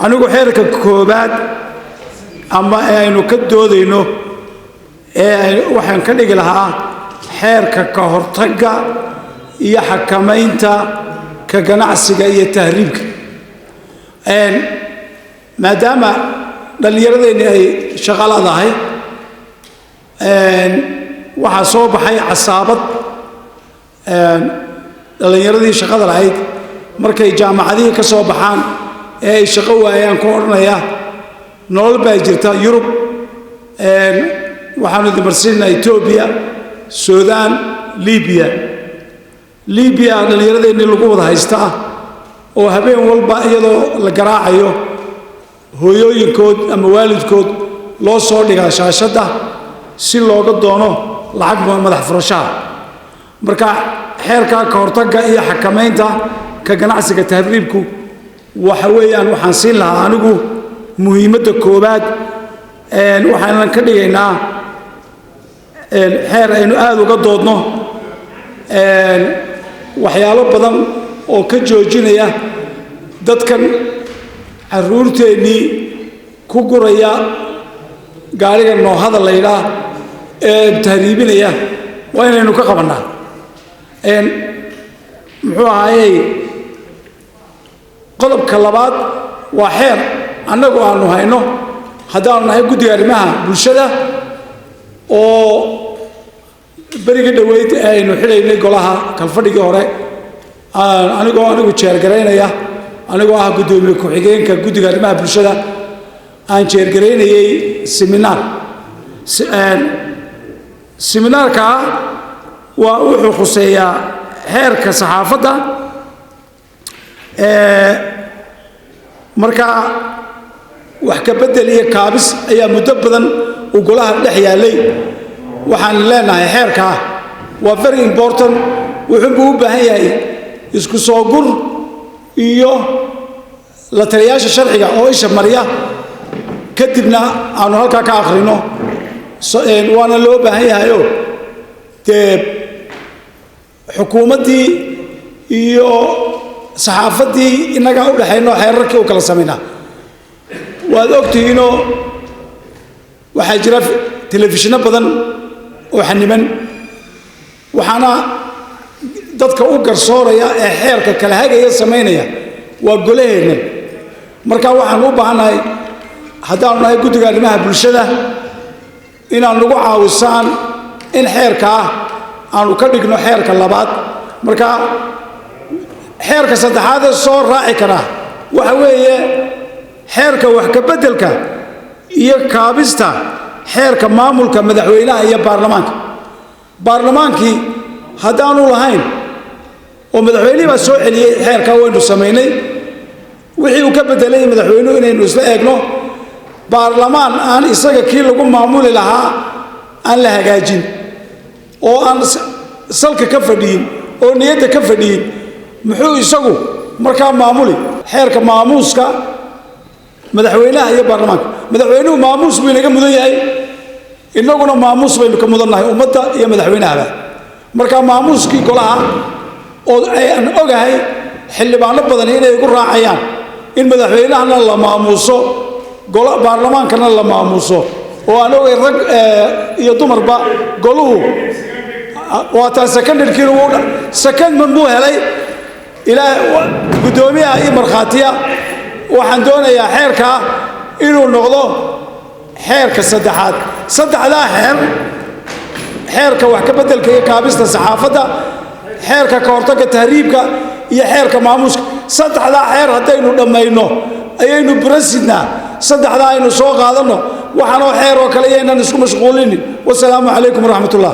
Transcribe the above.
Anigu xeerka koobaad ama ee aynu ka doodayno ee waxaan ka dhigi lahaa xeerka ka hortagga iyo xakamaynta ka ganacsiga iyo tahriibka, maadaama dhallinyaradeenni ay shaqo ladahay. Waxaa soo baxay casaabad dhallinyaradii shaqada lahayd markay jaamacadihii ka soo baxaan ee ay shaqo waayaan ku odhanaya: "Nolol baa jirta Yurub, waxaanu idin marsiinaa Etoobiya, Suudaan, Libiya." Libiya dhallinyaradeenii lagu wada haystaa oo habeen walba iyadoo la garaacayo hooyooyinkood ama waalidkood loo soo dhigaa shaashadda si looga doono lacag madax furashaha. Marka xeerka ka hortagga iyo xakamaynta ka ganacsiga tahriibku waxa weeyaan waxaan siin lahaa anigu muhiimadda koowaad. Waxaanan ka dhigaynaa xeer aynu aada uga doodno, waxyaalo badan oo ka joojinaya dadkan carruurteennii ku guraya gaariga noohada la yidhaah ee tahriibinaya waa inaynu ka qabannaa. Muxuu ahaayey, qodobka labaad waa xeer annagu aanu hayno haddaanu nahay guddiga arrimaha bulshada, oo berigii dhoweyd aynu xidhaynay golaha kalfadhigii hore, anigoo anigu chair-garaynaya, anigoo ah guddoomiye ku-xigeenka guddiga arrimaha bulshada, aan chair-garaynayey seminar. Seminaarkaa waa wuxuu khuseeyaa xeerka saxaafadda. Marka wax ka bedel iyo kaabis ayaa muddo badan uu golaha dhex yaallay. Waxaan leenahay xeerkaa waa very important, wuxuunbuu u baahan yahay isku soo gur iyo la taliyaasha sharciga oo isha mariya, kadibna aanu halkaa ka akhrino. Waana loo baahan yahayo dee xukuumaddii iyo saxaafaddii innagaa u dhexayno xeerarkii u kala samaynaa. Waad ogtihiinoo waxaa jira telefishinno badan oo xaniban, waxaana dadka u garsooraya ee xeerka kala hagaya samaynaya waa golaheenna. Marka waxaan u baahannahay haddaanu nahay guddiga arrimaha bulshada inaad nagu caawisaan in xeerkaa aanu ka dhigno xeerka labaad. Marka xeerka saddexaad ee soo raaci karaa waxa weeye xeerka wax ka beddelka iyo kaabista xeerka maamulka madaxweynaha iyo baarlamaanka. Baarlamaankii haddaanu lahayn oo madaxweynihii baa soo celiyey xeerka, waynu samaynay wixii uu ka beddelay madaxweynuhu inaynu isla eegno. Baarlamaan aan isaga kii lagu maamuli lahaa aan la hagaajin oo aan salka ka fadhiyin oo niyadda ka fadhiyin, muxuu isagu markaa maamuli? Xeerka maamuuska madaxweynaha iyo baarlamaanka. Madaxweynuhu maamuus buu inaga mudan yahay, innaguna maamuus baynu ka mudannahay ummadda iyo madaxweynahaba. Marka maamuuskii golaha oo aan ogahay xildhibaano badan inay igu raacayaan in madaxweynahana la maamuuso, baarlamaankana la maamuuso, oo aan ogay rag iyo dumarba goluhu waa taa. Secondkiina secondman buu helay ilaa guddoomiyaha iyo markhaatiya. Waxaan doonayaa xeerkaa inuu noqdo xeerka saddexaad. Saddexdaa xeer, xeerka wax ka beddelka iyo kaabista saxaafadda, xeerka ka hortagga tahriibka iyo xeerka maamuuska, saddexdaa xeer haddaynu dhammayno ayaynu burasidnaa. Saddexdaa aynu soo qaadanno, waxaanoo xeer oo kale yaynan isku mashquulinin. Wasalaamu calaykum waraxmat ullah.